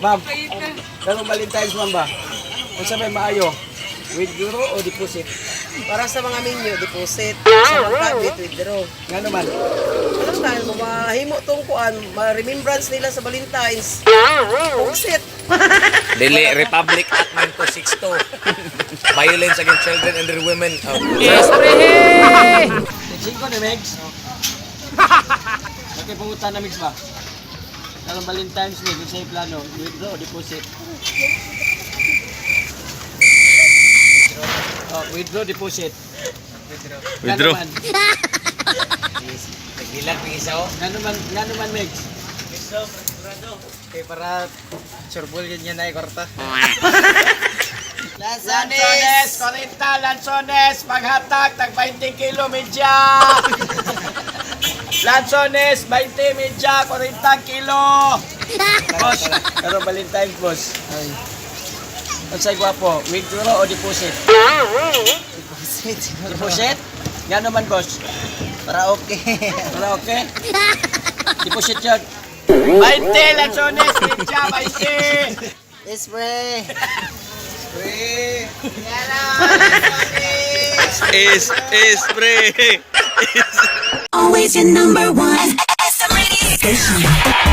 Ma'am, karong Valentine's, ma'am ba? Unsa may maayo? Withdraw o deposit? Para sa mga minyo, deposit. Sa mga kabit, withdraw. Ngano man? Alam tayo, mahimo tong kuan, ma-remembrance nila sa Valentine's. Deposit. Dili, Republic Act 9262. Violence against children and their women. Oh. Tig 5 ni Megs. Okay, pangutan na, Megs ba? Karong Valentine's, Megs, unsa yung plano? Withdraw o deposit? Oh, withdraw, deposit. Withdraw. Withdraw. Naghilag ng isa oh. Ngano man, Megs? Kay para surbol yun yan ay kwarta. Lansones, 40, lansones, paghatag, tag 20 kilo, medya. Lansones, 20, medya, 40 kilo. Boss, pero Valentine's, boss. Ay. Unsay gwapo, withdraw o deposit? Deposit. Deposit? Nga naman, boss. Para okay. Wala, okay? Deposit yun. 20, lansones, medya, 20. Let's pray. Is pre. Always your number one. SM Radio Station.